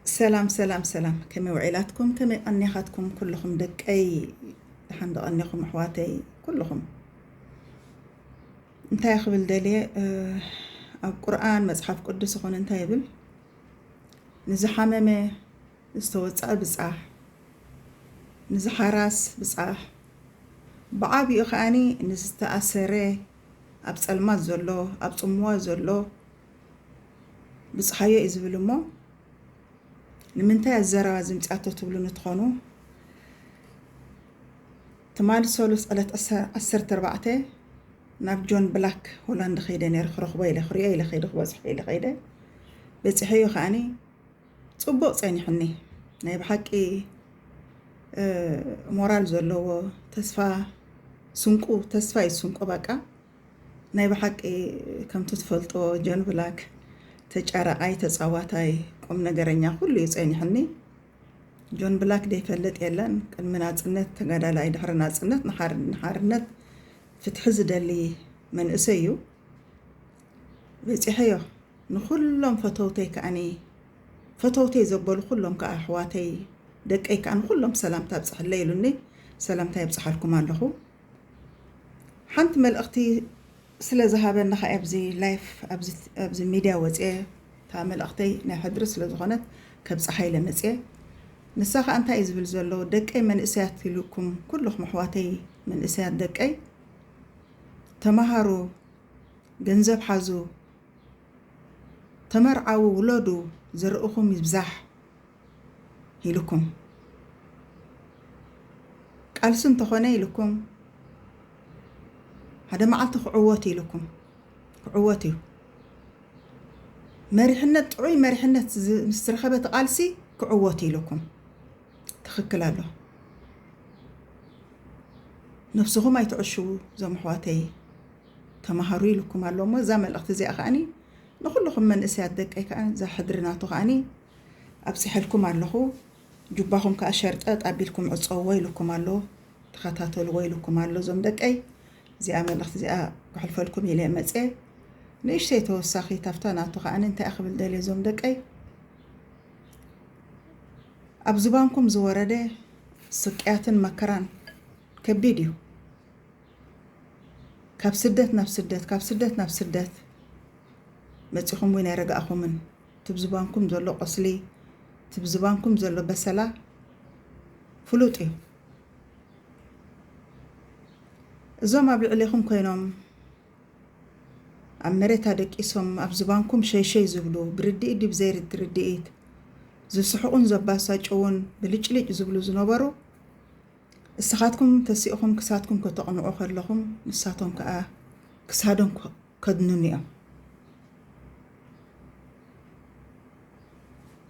ሰላም ሰላም ሰላም፣ ከመይ ውዒላትኩም? ከመይ ቀኒኻትኩም? ኩልኹም ደቀይ ደሓን ደቐኒኹም? ኣሕዋተይ ኩልኹም። እንታይ ክብል ደልየ፣ ኣብ ቁርኣን መጽሓፍ ቅዱስ ይኹን እንታይ ይብል? ንዝሓመመ ዝተወጽዐ ብጻሕ፣ ንዝሓራስ ብጻሕ፣ ብዓቢኡ ከኣኒ ንዝተኣሰረ፣ ኣብ ጸልማት ዘሎ፣ ኣብ ጽምዋ ዘሎ ብጽሓዮ እዩ ዝብል። እሞ ንምንታይ ኣዘረባ ዝምጽኣቶ ትብሉ ንትኾኑ፣ ትማሊ ሰሉስ ዕለት ዓሰርተ ኣርባዕተ ናብ ጆን ብላክ ሆላንድ ከይደ ነይረ፣ ክረኽቦ ኢለ፣ ክሪኦ ኢለ ከይደ፣ ክበጽሖ ኢለ ከይደ። በጺሐዮ ከኣኒ ጽቡቕ ጸኒሕኒ። ናይ ብሓቂ ሞራል ዘለዎ፣ ተስፋ ስንቁ፣ ተስፋ እዩ ስንቁ። በቃ ናይ ብሓቂ ከምቲ ትፈልጥዎ ጆን ብላክ ተጫራቃይ፣ ተጻዋታይ፣ ቁም ነገረኛ ኩሉ እዩ ጸኒሕኒ። ጆን ብላክ ዘይፈልጥ የለን። ቅድሚ ናጽነት ተጋዳላይ፣ ድሕሪ ናጽነት ንሓር-፣ ንሓርነት ፍትሒ ዝደሊ መንእሰይ እዩ። በጺሐዮ። ንኹሎም ፈተውተይ ከኣኒ፣ ፈተውተይ ዘበሉ ኩሎም ከኣ ኣሕዋተይ፣ ደቀይ ከኣ ንኹሎም ሰላምታ ኣብጽሕለይ ኢሉኒ። ሰላምታ የብጽሓልኩም ኣለኹ። ሓንቲ መልእኽቲ ስለ ዝሃበኒ ከኣ ኣብዚ ላይፍ፣ ኣብዚ፣ ኣብዚ ሚድያ ወጽየ፣ እታ መልእኽተይ ናይ ሕድሪ ስለ ዝኾነት ከብጽሓ ኢለ መጽየ። ንሳ ከኣ እንታይ እዩ ዝብል ዘሎ? ደቀይ መንእሰያት ኢሉኩም፣ ኩልኹም ኣሕዋተይ መንእሰያት ደቀይ፣ ተማሃሩ፣ ገንዘብ ሓዙ፣ ተመርዓዉ፣ ውለዱ፣ ዘርእኹም ይብዛሕ ኢሉኩም። ቃልሲ እንተኾነ ኢሉኩም፣ ሓደ መዓልቲ ክዕወት ኢሉኩም፣ ክዕወት እዩ። መሪሕነት፣ ጥዑይ መሪሕነት ዝ-፣ ምስ ዝረኸበ እቲ ቃልሲ ክዕወት ኢሉኩም። ትኽክል ኣሎ። ነብስኹም ኣይትዕሽዉ፣ እዞም ኣሕዋተይ፣ ተማሃሩ ኢሉኩም ኣሎ። እሞ እዛ መልእኽቲ እዚኣ ከኣኒ ንኹልኹም መንእሰያት ደቀይ ከኣ፣ እዛ ሕድሪ ናቱ ከኣኒ ኣብጺሐልኩም ኣለኹ። ጁባኹም ከኣ ሸርጠጥ ኣቢልኩም ዕጸውዎ ኢሉኩም ኣሎ። ተኸታተልዎ ኢሉኩም ኣሎ። እዞም ደቀይ፣ እዚኣ መልእኽቲ እዚኣ ከሕልፈልኩም ኢለ መጽየ። ንእሽተይ ተወሳኺ ታፍታ ናቱ ከኣኒ እንታይ ክብል ደልየ፣ እዞም ደቀይ፣ ኣብ ዝባንኩም ዝወረደ ስቅያትን መከራን ከቢድ እዩ። ካብ ስደት ናብ ስደት፣ ካብ ስደት ናብ ስደት መጺኹም እውን ኣይረጋእኹምን። ትብ ዝባንኩም ዘሎ ቁስሊ፣ ትብ ዝባንኩም ዘሎ በሰላ ፍሉጥ እዩ። እዞም ኣብ ልዕሌኹም ኮይኖም ኣብ መሬት ኣደቂሶም ኣብ ዝባንኩም ሸይሸይ ዝብሉ፣ ብርድኢት ድዩ ብዘይርድኢት ዝስሕቑን ዘባሳጭውን ብልጭልጭ ዝብሉ ዝነበሩ፣ እስኻትኩም ተሲእኹም ክሳድኩም ከተቕንዑ ከለኹም፣ ንሳቶም ከኣ ክሳዶም ከ-፣ ከድንኑ እዮም።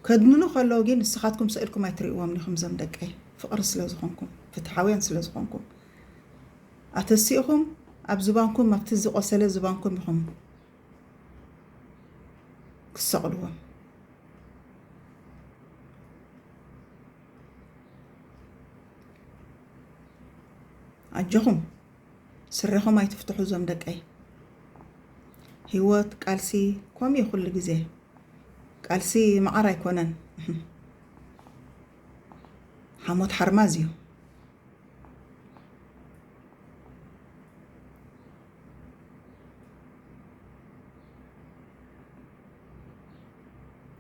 ከድንኑ ከለዉ ግን ንስኻትኩም ስእልኩም ኣይትርእይዎም ኢኹም። እዞም ደቀይ፣ ፍቕሪ ስለ ዝኾንኩም፣ ፍትሓውያን ስለ ዝኾንኩም፣ ኣተሲእኹም ኣብ ዝባንኩም፣ ኣብቲ ዝቆሰለ ዝባንኩም ኢኹም ክሰቕልዎም። ኣጆኹም፣ ስረኹም ኣይትፍትሑ እዞም ደቀይ። ህይወት ቃልሲ ከምኡ እዩ ኩሉ ግዜ። ቃልሲ መዓር ኣይኮነን። ሓሞት ሓርማዝ እዩ።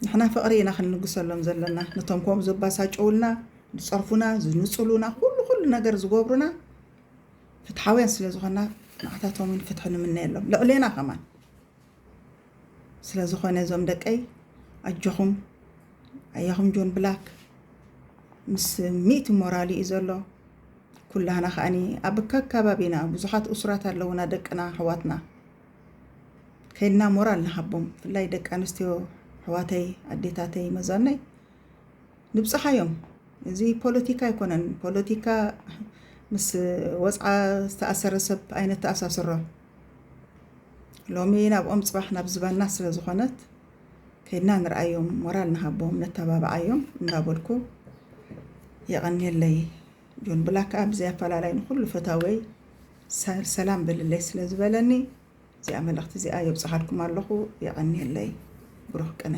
ንሕና ፍቕሪ ኢና ክንልግሰሎም ዘለና። ነቶም ከምኡ ዘባሳጭውልና፣ ዝጸርፉና፣ ዝንጽሉና፣ ኩሉ፣ ኩሉ ነገር ዝገብሩና ፍትሓውያን ስለ ዝኾንና ንዓታቶም እውን ፍትሒ ንምነየሎም። ልዕሌና ከማን ስለ ዝኾነ እዞም ደቀይ ኣጆኹም፣ ኣያኹም ጆን ብላክ ምስ ሚእቲ ሞራል እዩ ዘሎ። ኩላህና ከኣኒ ኣብ ከከባቢና ብዙሓት እሱራት ኣለዉና፣ ደቅና፣ ኣሕዋትና። ከይድና ሞራል ንሃቦም። ብፍላይ ደቂ ኣንስትዮ ኣሕዋተይ፣ ኣዴታተይ፣ መዛነይ ንብጽሓዮም። እዚ ፖለቲካ ኣይኮነን። ፖለቲካ ምስ ወጽዓ ዝተኣሰረ ሰብ ኣይነተኣሳስሮ። ሎሚ ናብኦም ጽባሕ ናብ ዝባና ስለ ዝኾነት ከይድና ንርኣዮም፣ ሞራል ንሃቦም፣ ነተባብዓዮም እንዳበልኩ የቐንየለይ። ጆን ብላክ ከኣ ብዘይ ኣፈላላይ ንኹሉ ፈታወይ ሰ-፣ ሰላም በልለይ ስለ ዝበለኒ እዚኣ መልእኽቲ እዚኣ የብጽሓልኩም ኣለኹ። የቐንየለይ። ብሩኽ ቅነ።